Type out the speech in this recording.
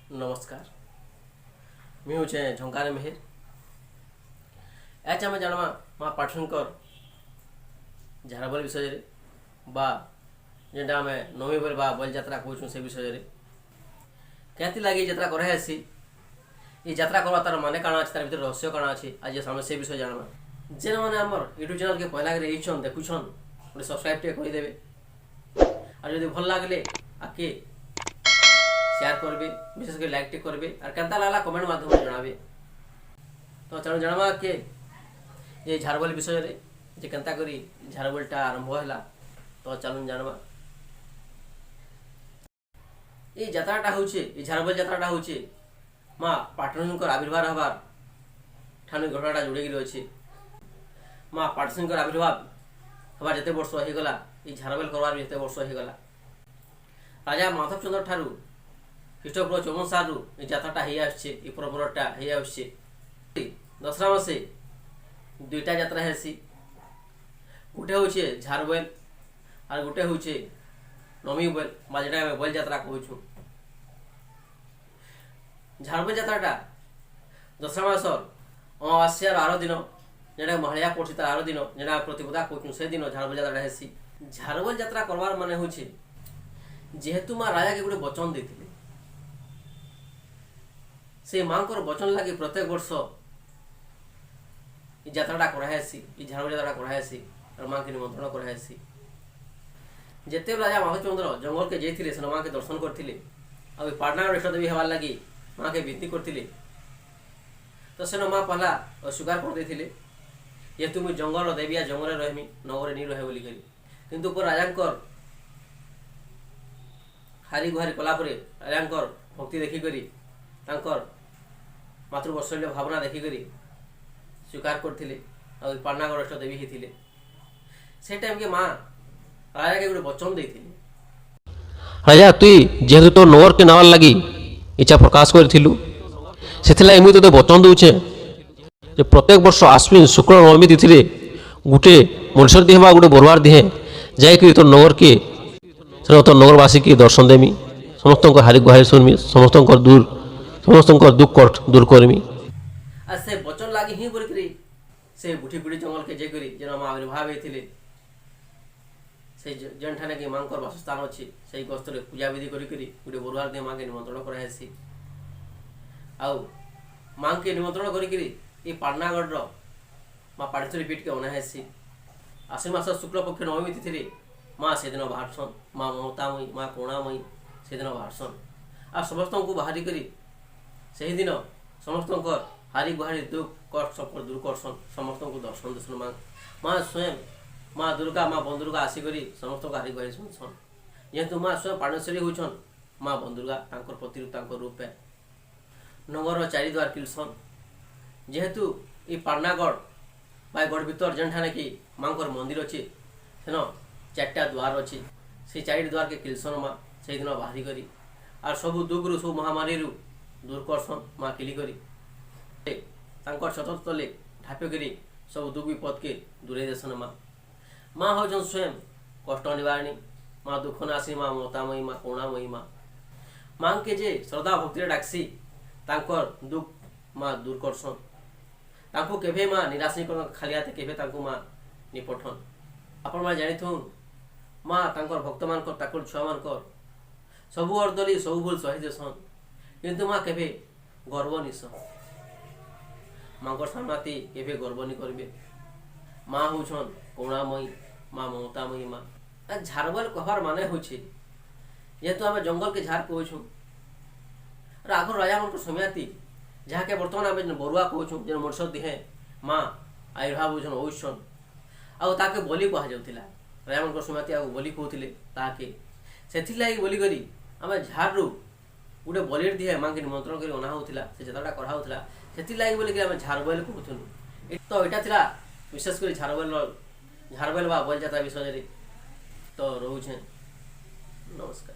ନମସ୍କାର, ମୁଇଁ ହଉଛେ ଝଙ୍କାର ମେହେର। ଆଜ୍ ଆମେ ଜାଣମା ମା ପାଠୁଙ୍କର ଝାରବଲ ବିଷୟରେ ବା ଯେନ୍ଟା ଆମେ ନବମୀ ବଲ ବା ବଲ ଯାତ୍ରା କହୁଛୁଁ, ସେ ବିଷୟରେ। କେନ୍ତି ଲାଗି ଏ ଯାତ୍ରା କରାହେସି, ଏ ଯାତ୍ରା କରବା ତାର ମାନେ କାଣା ଅଛି, ତାର ଭିତରେ ରହସ୍ୟ କାଣା ଅଛି, ଆଜି ଆମେ ସେ ବିଷୟ ଜାଣମା। ଯେନ୍ମାନେ ଆମର ୟୁଟ୍ୟୁବ୍ ଚ୍ୟାନେଲ୍କେ ପହଲା କରି ଏଇଛନ୍, ଦେଖୁଛନ୍, ଗୋଟେ ସବସ୍କ୍ରାଇବ୍ ଟିକେ କରିଦେବେ। ଆଉ ଯଦି ଭଲ ଲାଗଲେ ଆଗ୍କେ ସେୟାର କରିବେ, ବିଶେଷ କରି ଲାଇକ୍ ଟିକେ କରିବେ ଆର୍ କେନ୍ତା ଲାଗଲା କମେଣ୍ଟ ମାଧ୍ୟମରେ ଜଣାବେ। ତ ଚାଲୁ ଜାଣମା କେ ଯେ ଝାରବଲ ବିଷୟରେ, ଯେ କେନ୍ତା କରି ଝାରବଲଟା ଆରମ୍ଭ ହେଲା। ତ ଚାଲୁନ୍ ଜାଣମା। ଏଇ ଯାତ୍ରାଟା ହଉଛେ, ଏଇ ଝାରବଲ ଯାତ୍ରାଟା ହଉଛେ ମା ପାଟଣୀଙ୍କର ଆବିର୍ଭାବ ହେବାର ଠାନୁ ଘଟଣାଟା ଯୋଡ଼ିକିରି ଅଛି। ମା ପାଟଣୀଙ୍କର ଆବିର୍ଭାବ ହେବାର ଯେତେ ବର୍ଷ ହେଇଗଲା, ଏଇ ଝାରବେଲ କରବାର ବି ଯେତେ ବର୍ଷ ହେଇଗଲା। ରାଜା ମାଧବଚନ୍ଦ୍ର ଠାରୁ ଖ୍ରୀଷ୍ଟପୂର୍ବ 54 ସାଲରୁ ଏ ଯାତ୍ରାଟା ହେଇ ଆସୁଛେ, ଏ ପରମ୍ପରାଟା ହେଇ ଆସୁଛେ। ଦଶହରା ମାସେ ଦୁଇଟା ଯାତ୍ରା ହେସି। ଗୋଟେ ହଉଛେ ଝାରବେଲ ଆର୍ ଗୋଟେ ହଉଛେ ନମୀ ବେଲ ବା ଯେଟା ଆମେ ବଲ ଯାତ୍ରା କହୁଛୁ। ଝାରବେଲ ଯାତ୍ରାଟା ଦଶହରା ମାସର ଅମାବାସ୍ୟାର ଆର ଦିନ, ଯେଟା ମହାଳୟା ପଡ଼ୁଛି ତାର ଆର ଦିନ, ଯେଟା ପ୍ରତିପଦା କହୁଛୁ, ସେଦିନ ଝାରବେଲ ଯାତ୍ରାଟା ହେସି। ଝାରବେଲ ଯାତ୍ରା କରବାର ମାନେ ହଉଛେ, ଯେହେତୁ ମା ରାଜାକେ ଗୋଟେ ବଚନ ଦେଇଥିଲେ, ସେ ମାଙ୍କର ବଚନ ଲାଗି ପ୍ରତ୍ୟେକ ବର୍ଷ ଏ ଯାତ୍ରାଟା କରାହେସି, ଏ ଝାଡ଼ୁ ଯାତ୍ରାଟା କରାହେସି ଆର୍ ମାକେ ନିମନ୍ତ୍ରଣ କରାହେସି। ଯେତେବେଳେ ରାଜା ମାଧବଚନ୍ଦ୍ର ଜଙ୍ଗଲକେ ଯାଇଥିଲେ, ସେନ ମାକେ ଦର୍ଶନ କରିଥିଲେ ଆଉ ଏ ପାଟଣାଗଡ଼ ଇଷ୍ଟ ଦେବୀ ହେବାର୍ ଲାଗି ମାକେ ବିନତି କରିଥିଲେ। ତ ସେନ ମା ପହଲା ଅସ୍ୱୀକାର କରିଦେଇଥିଲେ, ଯେହେତୁ ମୁଇଁ ଜଙ୍ଗଲର ଦେବୀ ଆ ଜଙ୍ଗଲରେ ରହିମି, ନଗରରେ ନି ରହେ ବୋଲିକରି। କିନ୍ତୁ ପରେ ରାଜାଙ୍କର ହାରି ଗୁହାରି କଲା ପରେ, ରାଜାଙ୍କର ଭକ୍ତି ଦେଖିକରି, ତାଙ୍କର ମାତୃବତ୍ସଲ୍ୟ ଭାବନା ଦେଖିକରି ସ୍ୱୀକାର କରିଥିଲେ ଆଉ ପାଟଣାଗଡ଼ ଇଷ୍ଟ ଦେବୀ ହେଇଥିଲେ। ସେ ଟାଇମ୍କେ ମା ରାଜାକେ ଗୋଟେ ବଚନ ଦେଇଥିଲେ। ରାଜା, ତୁଇ ଯେହେତୁ ତୋ ନଗରକେ ନେବାର୍ ଲାଗି ଇଚ୍ଛା ପ୍ରକାଶ କରିଥିଲୁ, ସେଥିଲାଗି ମୁଇଁ ତୋତେ ବଚନ ଦଉଛେ ଯେ ପ୍ରତ୍ୟେକ ବର୍ଷ ଆଶ୍ୱିନ ଶୁକ୍ଳ ନବମୀ ତିଥିରେ ଗୁଟେ ମଣିଷର ଦିହେଁ ବା ଗୋଟେ ବରୁଆର ଦିହେଁ ଯାଇକରି ତୋ ନଗରକେ, ସେନ ତୋ ନଗରବାସୀକେ ଦର୍ଶନ ଦେମି, ସମସ୍ତଙ୍କ ହାରି ଗୁହାରି ଶୁଣମି, ସମସ୍ତଙ୍କର ଦୁଃଖ କଷ୍ଟ ଦୂର କରମି। ଆର୍ ସେ ବଚନ ଲାଗି ହିଁ ବୋଲିକରି ସେ ବୁଠି ବୁଢ଼ୀ ଜଙ୍ଗଲକେ ଯାଇକରି ଯେନ ମା ଆବିର୍ଭାବ ହେଇଥିଲେ, ସେ ଯେନ୍ଠାନେ କି ମାଙ୍କର ବାସସ୍ଥାନ ଅଛି, ସେଇ ଗସ୍ତରେ ପୂଜାବିଧି କରିକରି ଗୋଟେ ବରୁଆର ଦିନ ମାକେ ନିମନ୍ତ୍ରଣ କରାହେସି। ଆଉ ମାଙ୍କୁ ନିମନ୍ତ୍ରଣ କରିକିରି ଏ ପାଟଣାଗଡ଼ର ମା ପାଟେଶ୍ୱରୀ ପୀଠକେ ଅଣା ହେସି। ଆଶ୍ୱିନ ମାସ ଶୁକ୍ଳ ପକ୍ଷ ନବମୀ ତିଥିରେ ମା ସେଦିନ ବାହାରସନ୍। ମା ମମତାମୟୀ, ମା କରୁଣାମୟୀ ସେଦିନ ବାହାରସନ୍। ଆଉ ସମସ୍ତଙ୍କୁ ବାହାରି କରି ସେହିଦିନ ସମସ୍ତଙ୍କର ହାରି ଗୁହାରି ଦୁଃଖ କଷ୍ଟ ସବର ଦୂର କରସନ୍, ସମସ୍ତଙ୍କୁ ଦର୍ଶନ ଦେସନ୍ ମା। ମା ସ୍ୱୟଂ ମା ଦୁର୍ଗା, ମା ବନଦୁର୍ଗା ଆସିକରି ସମସ୍ତଙ୍କୁ ହାରି ଗୁହାରି ଶୁଣସନ୍। ଯେହେତୁ ମା ସ୍ୱୟଂ ପାଟଣେଶ୍ୱରୀ ହଉଛନ୍ ମା ବନଦୁର୍ଗା, ତାଙ୍କର ପ୍ରତିରୂପ, ତାଙ୍କର ରୂପେ ନଗରର ଚାରିଦ୍ୱାର କିଲସନ୍। ଯେହେତୁ ଏଇ ପାଟଣାଗଡ଼ ବା ଏ ଗଡ଼ ଭିତର ଯେନ୍ଠାନେ କି ମାଙ୍କର ମନ୍ଦିର ଅଛି, ସେନ ଚାରିଟା ଦ୍ୱାର ଅଛି, ସେଇ ଚାରିଟି ଦ୍ୱାରକେ କିଲସନ୍ ମା ସେଇଦିନ ବାହାରି କରି। ଆର୍ ସବୁ ଦୁଃଖରୁ, ସବୁ ମହାମାରୀରୁ ଦୂର କରସନ୍ ମା କିଲି କରି। ତାଙ୍କର ଛତ୍ର ତଲେ ଢାପିକରି ସବୁ ଦୁଃଖ ବିପଦକେ ଦୂରେଇ ଦେସନ୍ ମା। ମା ହଉଛନ୍ ସ୍ୱୟଂ କଷ୍ଟ ନିବାରଣୀ ମା, ଦୁଃଖ ନାଶିନୀ ମା, ମମତାମୟୀ ମା, କରୁଣାମୟୀ ମା। ମାଙ୍କେ ଯେ ଶ୍ରଦ୍ଧା ଭକ୍ତିରେ ଡାକ୍ସି, ତାଙ୍କର ଦୁଃଖ ମା ଦୂର କରସନ୍। ତାଙ୍କୁ କେବେ ମା ନିରାଶ ନି କରନ୍, ଖାଲି ହାତେ କେବେ ତାଙ୍କୁ ମା ନି ପଠନ୍। ଆପଣମାନେ ଜାଣିଥୁନ୍, ମା ତାଙ୍କର ଭକ୍ତମାନଙ୍କର, ତାଙ୍କର ଛୁଆମାନଙ୍କର ସବୁ ଅର୍ଦଲି, ସବୁ ଭୁଲ ସହି ଦେସନ୍, କିନ୍ତୁ ମା କେବେ ଗର୍ବ ନିସନ୍। ମାଙ୍କର ସାମ୍ନାତି କେବେ ଗର୍ବ ନି କରିବେ। ମା ହଉଛନ୍ କରୁଣାମୟୀ ମା, ମମତାମୟୀ ମା। ଆର୍ ଝାରବଲ କହବାର ମାନେ ହଉଛି, ଯେହେତୁ ଆମେ ଜଙ୍ଗଲକେ ଝାର କହୁଛୁଁ, ଆର୍ ଆଗରୁ ରାଜାମାନଙ୍କର ସମୟାତି ଯାହାକେ ବର୍ତ୍ତମାନ ଆମେ ଯେନ୍ ବରୁଆ କହୁଛୁଁ, ଯେନ୍ ମଣିଷ ଦିହେଁ ମା ଆବିର୍ଭାବ ହଉଛନ୍, ହଉଛନ୍, ଆଉ ତାକେ ବଲି କୁହାଯାଉଥିଲା। ରାଜାମାନଙ୍କର ସମୟାତି ଆଉ ବଲି କହୁଥିଲେ ତାହାକେ। ସେଥିର୍ଲାଗି ବୋଲିକରି ଆମେ ଝାରରୁ ଗୋଟେ ବଲିର ଦିହେଁ ମାକେ ନିମନ୍ତ୍ରଣ କରି ଅଣା ହଉଥିଲା, ସେ ଯାତ୍ରାଟା କରାହଉଥିଲା, ସେଥିର୍ଲାଗି ବୋଲିକରି ଆମେ ଝାରବଲ କହୁଥିଲୁ। ତ ଏଇଟା ଥିଲା ବିଶେଷ କରି ଝାରବେଲ ବା ବଲ ଯାତ୍ରା ବିଷୟରେ। ତ ରହୁଛେଁ, ନମସ୍କାର।